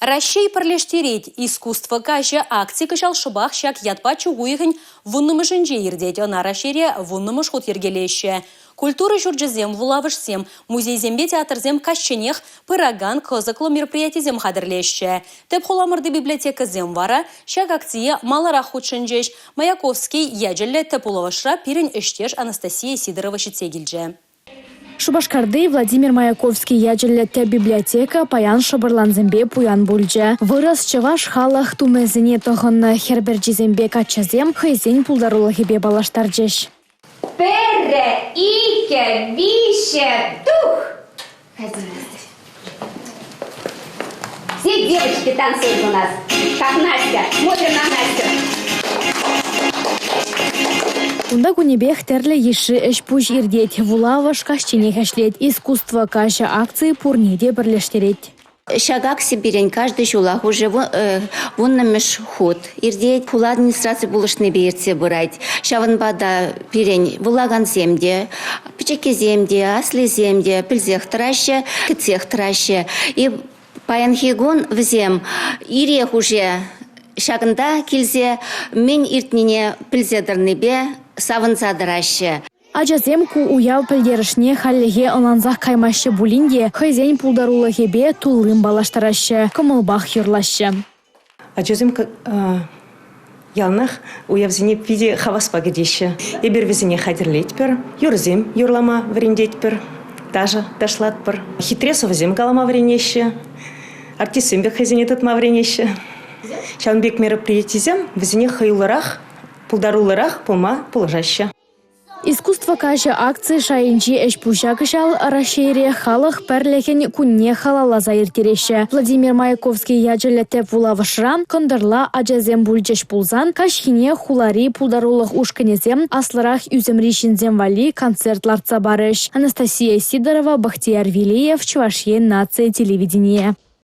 Раҫҫей пӗрлештерет искусство каҫӗ акци кӑҫал шӑпах ҫак ятпа чӳк уйӑхӗн вуннӑмӗшӗнче иртет. Ӑна Раҫҫейре вуннӑмӗш хут йӗркелеҫҫӗ. Культура ҫурчӗсем, вулавӑшсем, музейсемпе театрсем каҫченех пыракан кӑсӑклӑ мероприятисем хатӗрлеҫҫӗ. Тӗп хуламӑрти библиотекӑсем вара ҫак акцие маларах хутшӑнчӗҫ. Маяковский ячӗллӗ тӗп вулавӑшра пирӗн ӗҫтеш Анастасия Сидорова ҫитсе килчӗ. Шупашкарти Владимир Маяковский ячӗллӗ тӗп библиотека паян шӑпӑрлансемпе пуян пулчӗ. Вырӑс, чӑваш халӑх тумӗсене тӑхӑннӑ хӗр пӗрчисемпе каччӑсем хӑйсен пултарулӑхӗпе паллаштарчӗҫ. Пӗрре, иккӗ, виҫҫӗ, тух! Все девочки танцуют у нас, как Настя. Смотрим на Настю. Кунта кунӗпех тӗрлӗ йышши ӗҫ-пуҫ иртет. Вулавӑш каҫченех ӗҫлет. Искусство каҫӗ акци пурне те пӗрлештерет. Ҫак акци пирӗн каждый ҫулах уже вуннӑмӗш хут иртет. Хула администраци пулӑшнипе иртсе пырать. Ҫавӑнпа та пирӗн вулакансем те, Пӗчӗккисем те, аслисем те пӗлсех тӑраҫҫӗ, кӗтсех тӑраҫҫӗ. И паянхи кун вӗсем ирех уже ҫакӑнта килсе мӗн иртнине пӗлсе тӑрнипе савӑнса тӑраҫҫӗ. Ачасем ку уяв пӗлтерӗшне хальлӗхе ӑнлансах каймаҫҫӗ пулин те хӑйсен пултарулӑхӗпе туллин паллаштараҫҫӗ, кӑмӑлпах юрлаҫҫӗ. Ачасем яланах уявсене питӗ хаваспа кӗтеҫҫӗ. Эпир вӗсене хатӗрлетпӗр, юрӑсем юрлама вӗрентетпӗр, ташӑ ташлатпӑр. Хитре сӑвӑсем калама вӗренеҫҫӗ, артистсем пек хӑйсене тытма вӗренеҫҫӗ. Ҫавӑн пек мероприятисем вӗсене хӑюллӑрах, пултаруллӑрах пулма пулӑшаҫҫӗ. Искусство каҫӗ акци шайӗнчи ӗҫ-пуҫа кӑҫал Раҫҫейре Халӑх пӗрлӗхӗн кунне халалласа ирттереҫҫӗ. Владимир Маяковский ячӗллӗ тӗп вулавӑшра кӑнтӑрла ачасем пулчӗҫ пулсан, каҫхине хулари пултарулӑх ушкӑнӗсем аслӑрах ӳсӗмри ҫынсем валли концерт лартса парӗҫ. Анастасия Сидорова, Бахтияр Вилеев, Чӑваш Ен наци телевиденийӗ.